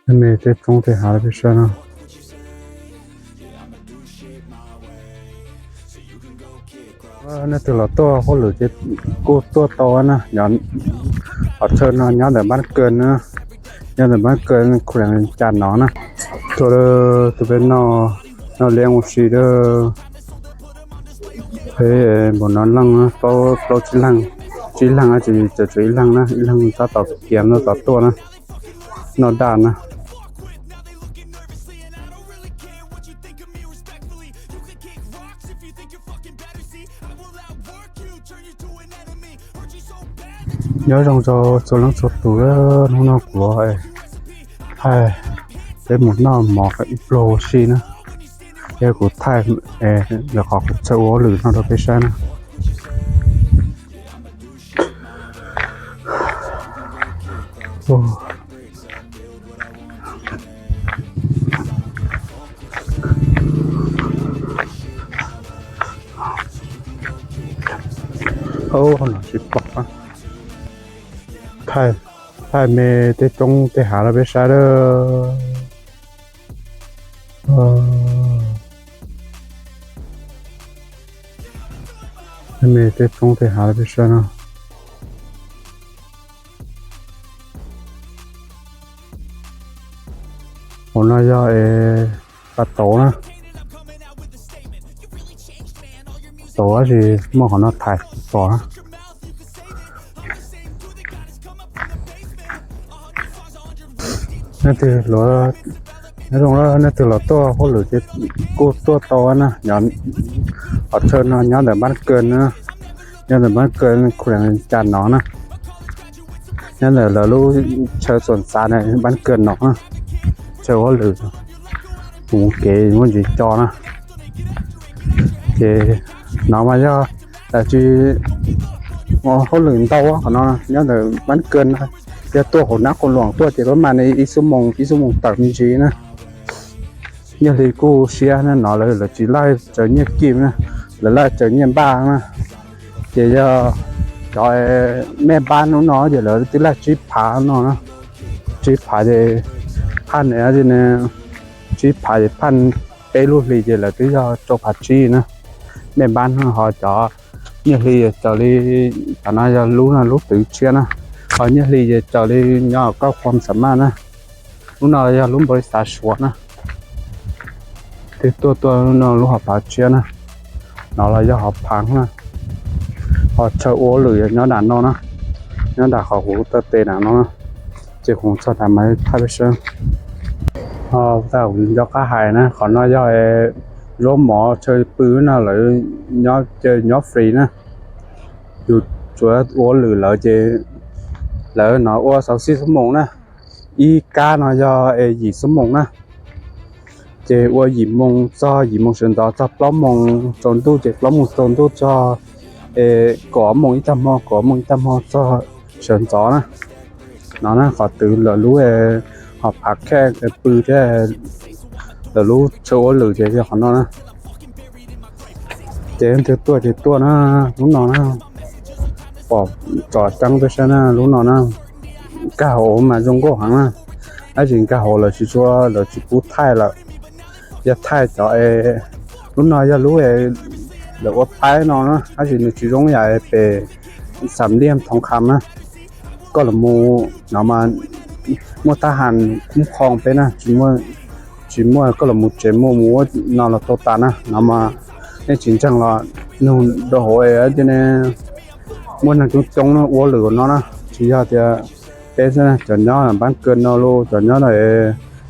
Nej me tej roob tej hav peb saib no. Nej twg los tuaj hauj lwm ces kuj tuaj tau na. Qhov chaw no nyob ntawm Npab Kaw na, nyob ntawm Npab Kaw khu lem cas no na. Tuaj tus peb noj, noj liab ua si a. Peb npaum no leej, plaub tsib leeg, tsib leeg ces tseem tshuav ib leeg na, ib leeg tab tom kiav no tom tuaj na, noj daj na. Nyob zoo rau txhua leej txhua tus, hnub no kuv thaij peb mus noj mov ib pluag ua si na. Yog kuv thaij lawv qhov kuv txawj ua hauj lwm no rau peb saib na. Ub, no tsis pom. Thaij me tej roob tej hav rau peb saib a. Me tej roob tej hav rau peb saib no. Hauv no yog pas tauv na. Tauv tab sis muaj qhov no thaiv tsis pom na. Nej twg los, nyob zoo, nej twg los tuaj hauj lwm ces kuj tuaj tau na. Qhov chaw no nyob ntawm Npab Kaw na, nyob ntawm Npab Kaw khu lem cas no na. Nyob ntawm lawv lub chaw txuas xav na, Npab Kaw no na, chaw hauj lwm. Kuv mus kev muaj ntsis co na. Ces no mas yog tsis ua hauj lwm ntau qhov no, nyob ntawm Npab Kaw no, yog tuaj hauv Nab Qhoo Luam tuaj ces pab mam li ib xuab moos, ib xuab moos tawm me ntsis na. Nyiaj hli kuj siab na, no lawv tsis laij tsaws nyiaj kim na, lawv laij tsaws nyiaj npaj na. Ces yog cov mej npab hnub no ces lawv twb laij tsib phav no na. Tsib phav ces phaj, tsib phav ces phaj peb lub hli ces lawv twb yog rau phav tsib na. Mej npab no ho cov nyiaj hli tsaws li, cov no yog lub no lub twv tshiab na, ho nyiaj hli ces tsaws li nyob koj khuam xam maj na. Lub no yog lub npaum li xav Suav na. Twb tuaj tuaj no lub hauv pav tshiab na. No los yog hauv pav na. Ho chaw ua lwm nyob nram no na, nyob nram qhov kuv taw tes nram no na. Ces kuv txog nram mas thaij peb saib. Ho tas kuv nco qab hais na, qhov no yog zaub mov chaw pw no, lawv nyob caw nyob free na. Yus tsuav ua lwm lawv ces lawv no ua xauv xib xuab moos na. Ib kab no yog yim xuab moos na. Ces ua yim moos txog yim moos sawv ntxov txog plaub moos tsaus ntuj, ces plaub moos tsaus ntuj txog kaum ob moos ib tag hmo, kaum ob moos ib tag hmo txog sawv ntxov na. No na qhov twg lawv lub ho phav khej pw thiab lawv lub chaw ua lwm ces yog qhov no na. Ces twg tuaj ces tuaj na, lub no na, pom tsom ceeb peb saib na, lub no na, nkag hauv mas zoo nkauj heev na. Tab sis nkag hauv lawv tsis tshua, lawv tsis pub thaij lawm. Yog thaij cov, lub no yog lub lawv ua paib no na, tab sis nws tsis zoo yam pem Xam Liaj Thoov Kham na. Koj los mus no mas muaj tab has khoob khoo peb na, tsis muaj, koj los mus tsev muaj mus ua no los tau tas na. No mas nej tsis ntseeg los nug rau hauv es muaj neeg coob coob ua lwm no na, tsis yog tias peb xwb, cov nyob Npab Kaw no los cov nyob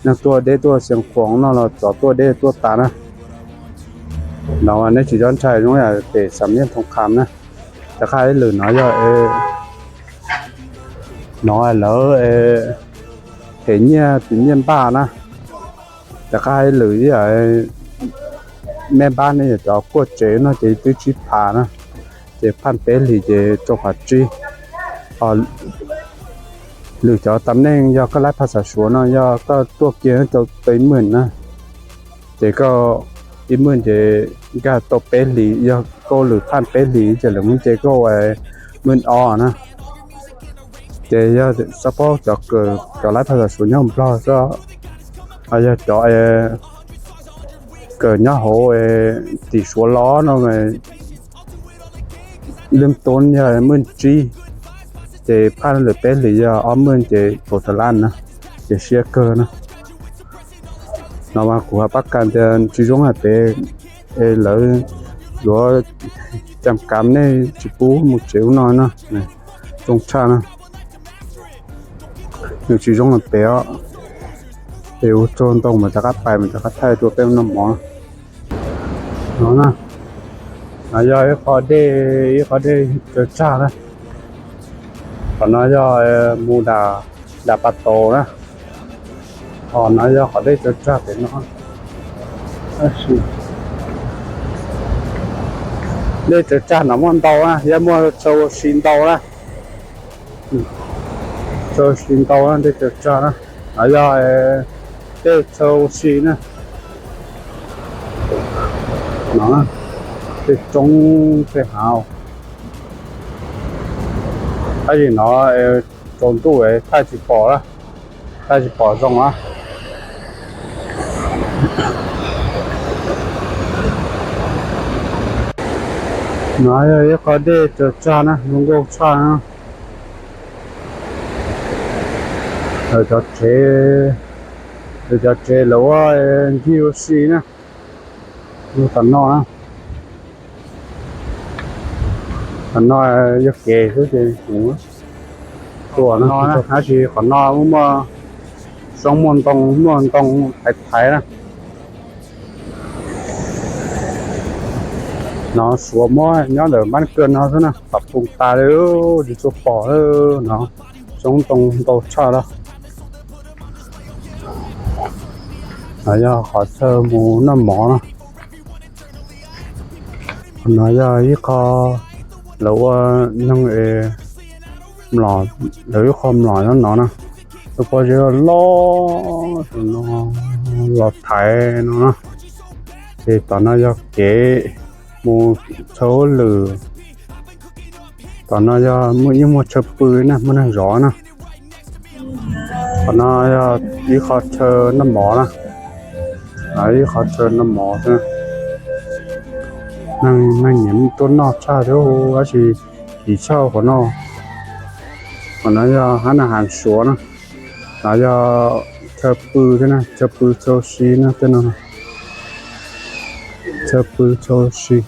neeg tuaj deb tuaj Xiav Khuam no los cov tuaj deb tuaj tas na. No nej tsis txhob ntshai, zoo yam pem Xam Liaj Thoov Kham na. Rov qab ib lwm no yog no lawv them nyiaj tus nyiaj npaj na. Rov qab ib lwm ib yam, mej npab ne yog cov kuaj tsev no ces twb tsib phav na, ces phaj peb hlis ces rau phav tsib. Ho lwm cov tam neej yog koj laib phaj xav Suav no yog koj tuaj kiag rau tau ib mwj na, ces koj ib mwj ces nkag tau peb hlis, yog koj lwm phaj peb hlis ces lwm mwj ces koj ua mwj ob na. Ces yog tsis paub cov kawm, cov lab phas xas Suav nyob Nplog xwb, yog cov kawm nyob hauv tim Suav los no, lwm tus yog muaj tsib, ces phaj lwm peb hlis yog ob muaj ces kaum tawm lab na, ces siab kawg na. No mas kuv hais pab kas tias tsis zoo hais pem, es lawv yuav cam kav nej tsis pub mus tsev ub no na, zoo tshaj na. Nws tsis zoo hais pem os, es ua tsaug ntau mas rov qab pais mas rov qab thaij rau peb noj mov no na. No yog ib qho dej, ib qho dej tsaws tsag na. Qhov no yog mus dam pas taus na. Qhov no yog qhov dej tsaws tsag pem no. Dej tsaws tsag no muaj ntau na, yog muaj chaw ua si ntau na. Chaw ua si ntau na, dej tsaws tsag na. No yog tej chaw ua si na. No, tej roob tej hav. Tab sis no tsaus ntuj thaij tsis pom, thaij tsis pom zoo na. No yog ib qho dej tsaws tsag na, zoo nkauj tshaj na. Lawv cov tsev, lawv cov tsev lawv ua ncig ua si na. Lub tom no na, tom no yog kev xwb ces kuv tua no, tab sis qhov no muaj, muaj soob muaj ntoo, muaj ntoo thaiv thaiv na. No Suav muab nyob ntawm npab kawg no xwb na, pab phooj tas li, tsis tshua pom no, soob ntoo ntau tshaj lawm. No yog qhov chaw mus noj mov na. No yog ib qho lawv ua neeg es mlom, lawv ib qho mlom nyob no na. Lub pob zeb loj no, los thaiv no na. Ces tom no yog kev mus chaw hauj lwm. Tom no yog yeej muaj chaw pw na, muaj neeg zov na. Qhov no yog ib qho chaw noj mov na, ib qho chaw noj mov xwb. Neeg nyiam tuaj noj tshaj thiab hu, tab sis kim tshaj qhov no. Qhov no yog hab naj has Suav na. No yog chaw pw thiab na, chaw pw chaw si na tej no. Chaw pw chaw si.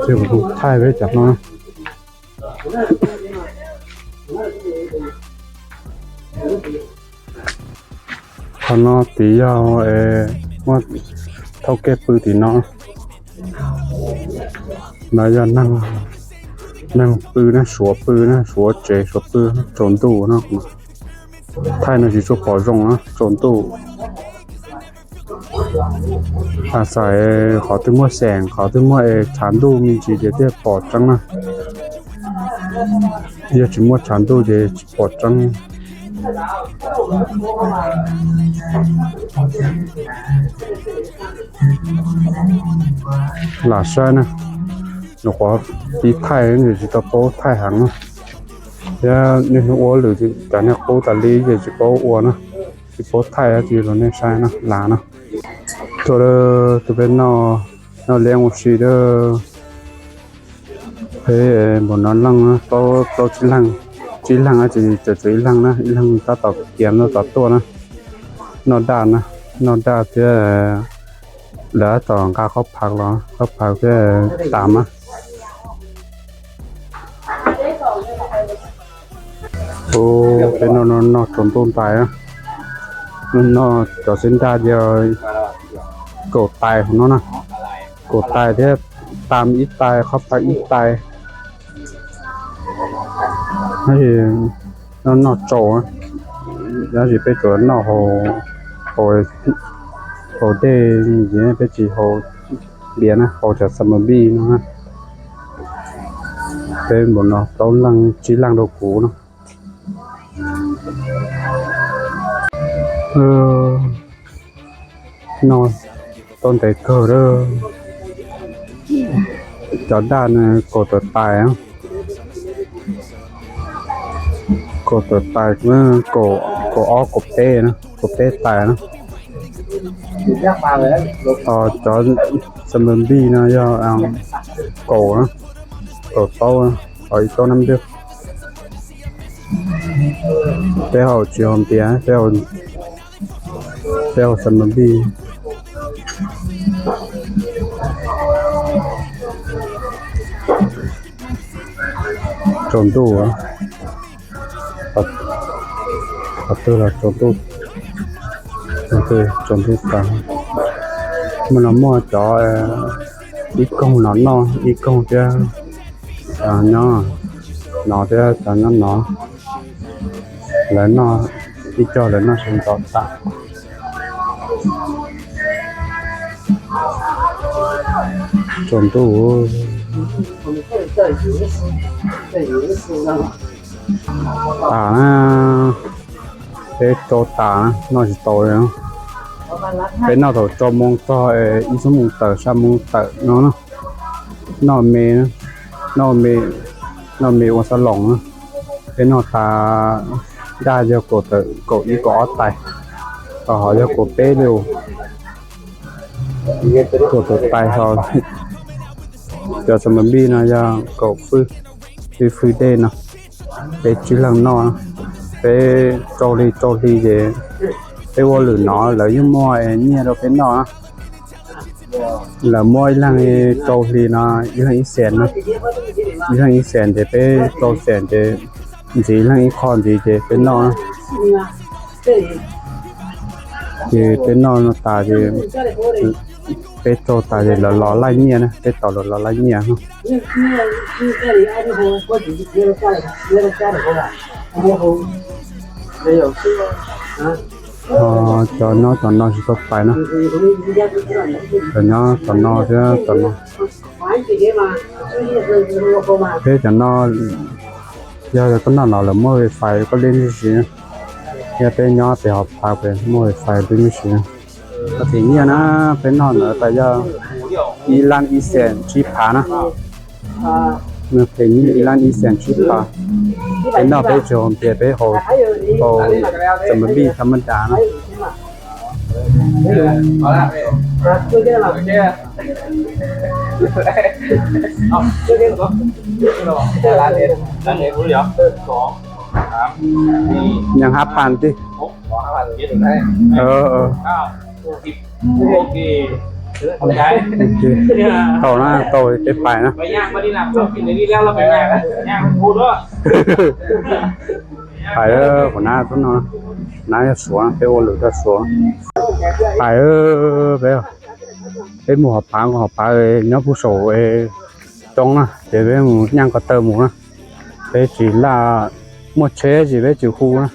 Ces kuv tus thaij peb cov no. Qhov no tid yog muaj thauj kev pw tim no. No yog neeg pw na, Suav pw na, Suav tsev Suav pw tsaus ntuj no. Thaij no tsis tshua pom zoo na, tsaus ntuj. Xav qhov twg muaj xeem, qhov twg muaj es tshav ntuj me ntsis ces thiaj pom tseeb na. Yog tsis muaj tshav ntuj ces tsis pom tseeb. Lam saib na, nyuam qhuav tiv thaij ces tsis tau paub thaij heev na. Thiab niaj hnub ua lwm cov niag qub tas li ces tsis paub ua na, tsis paub thaij tsis los nej saib na, lam na. Tuaj tus peb noj, noj liab ua si a. Peb npaum no leej, plaub tsib leeg, tsib leeg ces tseem tshuav ib leeg na, ib leeg tab tom kiav no tom tuaj na. Noj daj na, noj daj thiab lawv tab tom nqa qhob phav los, qhob phav thiab tas mas. Ua peb noj, noj tsaus ntuj ntais, noj cov xib nraj yog kaum tais hauv no na, kaum tais thiab tas ib tais, qhob phav ib tais. Noj, noj tsaus, tab sis peb tsuas noj haus dej, peb tsis haus npias na, haus cov xas mas npij no. Peb npaum no plaub leeg tsib leeg rau kuv no. No tau ntev kawg lawm. Cov daj no kaum tawm tais, kaum tawm tais, kaum ob kaum peb, kaum peb tais na. Ho cov xas mas npij no yog kaum, kaum taub, ho ib taub nab npwg. Peb haus tsis haus npias, peb haus xas mas npij. Tsaus ntuj, qhov twg los tsaus ntuj, tsaus ntuj tas. Muaj no muaj cov ib koog no noj, ib koog thiab cov nyob no thiab cov nyob no. Lawv noj ib co, lawv noj sawv ntxov tas. Tsaus ntuj. Tas na, peb rau tas, noj tsis tau li. Peb noj thaum rau moos txog ib xuab moos tawm, xya moos tawm no. Noj me, noj me, noj me ua xab loos na. Peb noj tas, daj yog kaum ib kaum ob tais, ho yog kaum peb li, kaum tawm tais ho. Cov xas mas npij no yog kaum fwj, ib fwj dej no. Peb tsib leeg noj, peb rau hli rau hli ces peb ua lwm no lawv yeej muaj nyiaj rau peb noj. Lawv muab ib leeg rau hli no, ib leeg ib xees no, ib leeg ib xees ces peb rau xees ces ntxiv ib leeg ib qho ntxiv ces peb noj. Ces peb noj no tas ces peb rau tas ces lawv los laij nyiaj na, peb tos lawv los laij nyiaj no. Cov nyob tom no tsis tau pais na. Cov nyob tom no thiab tom no. Peb cov no, yog koj noj no lawv muaj wifi koj li me ntsis. Yog peb nyob pem hauv pas pem muaj wifi li me ntsis. Koj them nyiaj na, peb noj ntawd tas yog ib lab ib xees tsib phav na. Nws them nyiaj ib lab ib xees tsib phav. Peb noj peb tsis haus npias, peb haus, haus xas mas npij thaj maj das na. Nyeem hab phan tij. Tau na, tau peb pais na. Pais, kuv nab tub no, nab yog Suav, peb ua lwm rau Suav. Pais, peb, peb mus hauv pav, hauv pav nyob puag saum roob na, ces peb mus nyaj ko taw mus na. Peb tsis laj, muaj tsheb ces peb tsis hu na,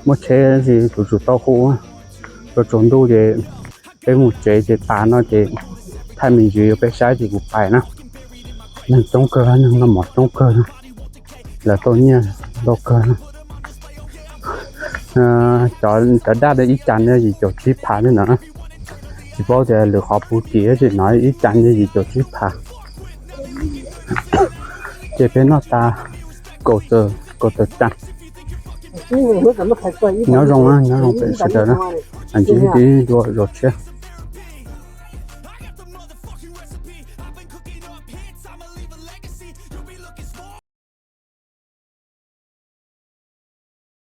muaj tsheb ces kuv tsum tau hu na. Tsaus tsaus ntuj ces peb mus tsev ces tas no ces thaij me ntsis rau peb saib ces kuv pais na. Neeg coob kawg, neeg noj mov coob kawg na, lawv tau nyiaj ntau kawg na. Cov daj ib cas yog yim caum tsib phav li ntawd na. Tsis paub tias lwm qhov puv tim, tsis hnov, ib cas yog yim caum tsib phav. Ces peb noj tas kaum tawm, kaum tawm tas. Nyob zoo na, nyob zoo pem sawv daws na. Ntsis tib dua zaum tshiab.